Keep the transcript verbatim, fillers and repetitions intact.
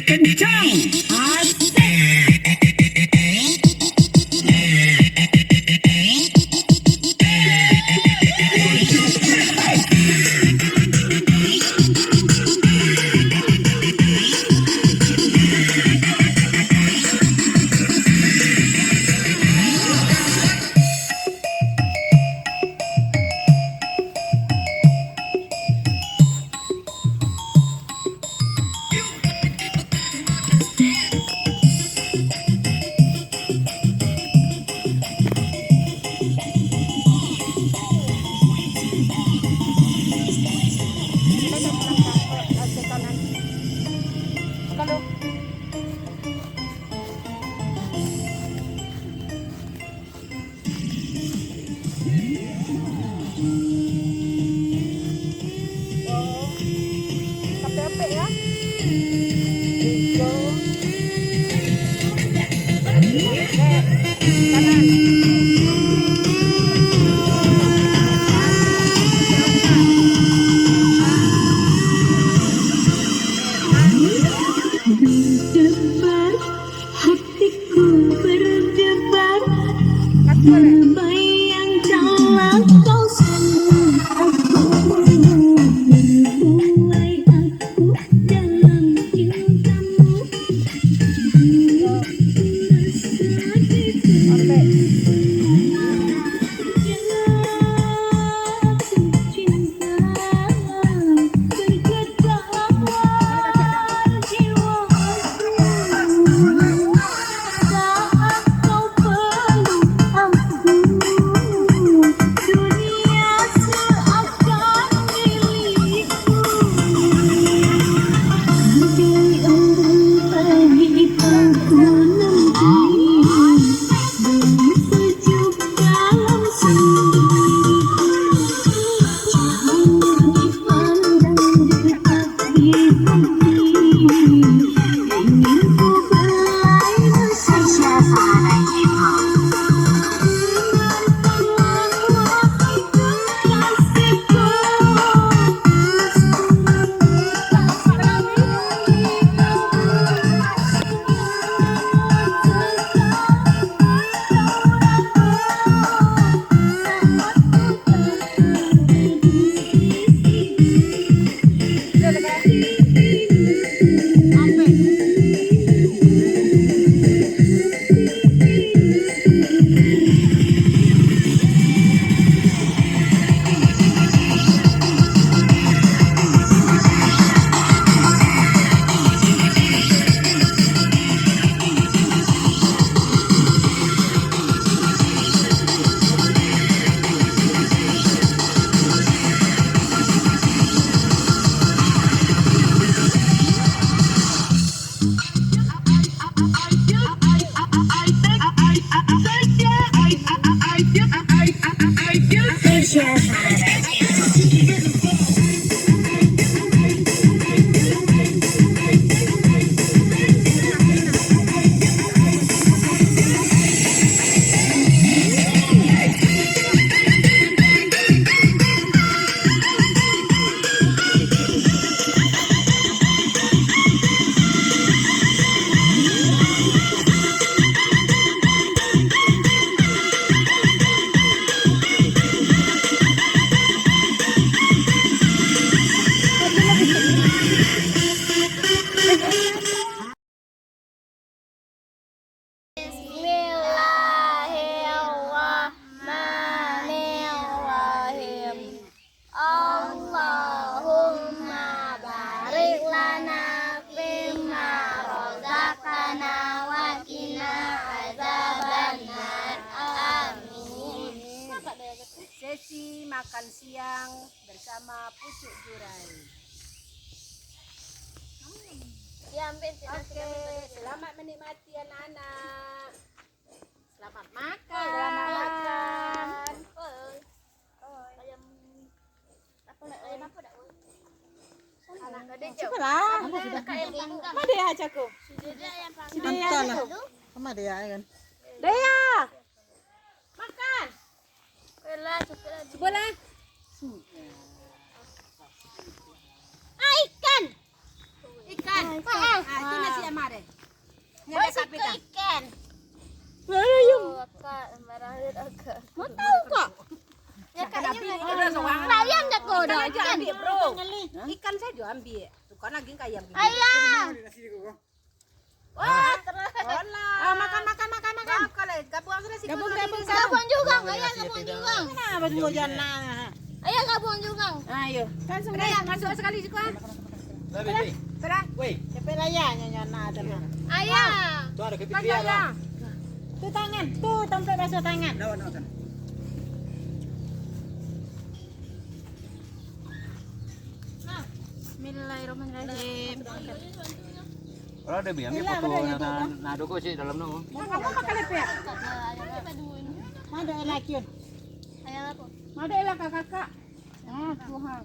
Kencang. Asik. Apek-apek ya. Tigo. Kanan. Hatiku berdebar, terbayang kalau kau sungguh, aku berbuai aku dalam cintamu. Ku rasa di dalam jatuh cinta. Bismillahirrahmanirrahim. Allahumma barik lana fima razaqtana wa qina azabannar. Amin. Sesi makan siang bersama Pucuk Jurai. Oke, selamat menikmati anak-anak. Selamat makan. Selamat makan. Oi. Oi. Ayam apa nak, ayam apa dak? Anak gede jauh. Cukup lah. Apa sudah? Mana dia, Cako? Sudah dia ayam panggang. Sudah ya, Cako? Sama dia kan. Dia. Makan. Cubolah. Ah, ikan. Ikan. Ah, ah. Ah, itu nak Nggak ada sapi, Kak. Ikan. Nggak ada ayam. Oh, Kak, marah lihat Kak. Mau tahu, Kak? Ya, Kak, ini lagi. Ayam jago dah, ikan. Ambil, bro. Ikan saja ambil. Bukan lagi ayam. Ayam. Wah, terus. Ah, makan, makan, makan, makan. Gabung, gabung, gabung. Gabung juga, ayah gabung juga. Mana berdua jana? Ayah gabung juga. Ayo. Langsung masuk sekali juga. Lah, Bibi. Terah. Woi. Capek raya nyo nyo anak tu. Ayah. Tu ada kopi dia lah. Tu tangan, tu tampek basuh tangan. Lawan, lawan sana. Bismillahirrahmanirrahim. Kalau ada biang, foto nak, nak dukung sih dalam tu. Kamu makan lepek? Ada lagi. Ada lah kakak. Ah, Tuhan.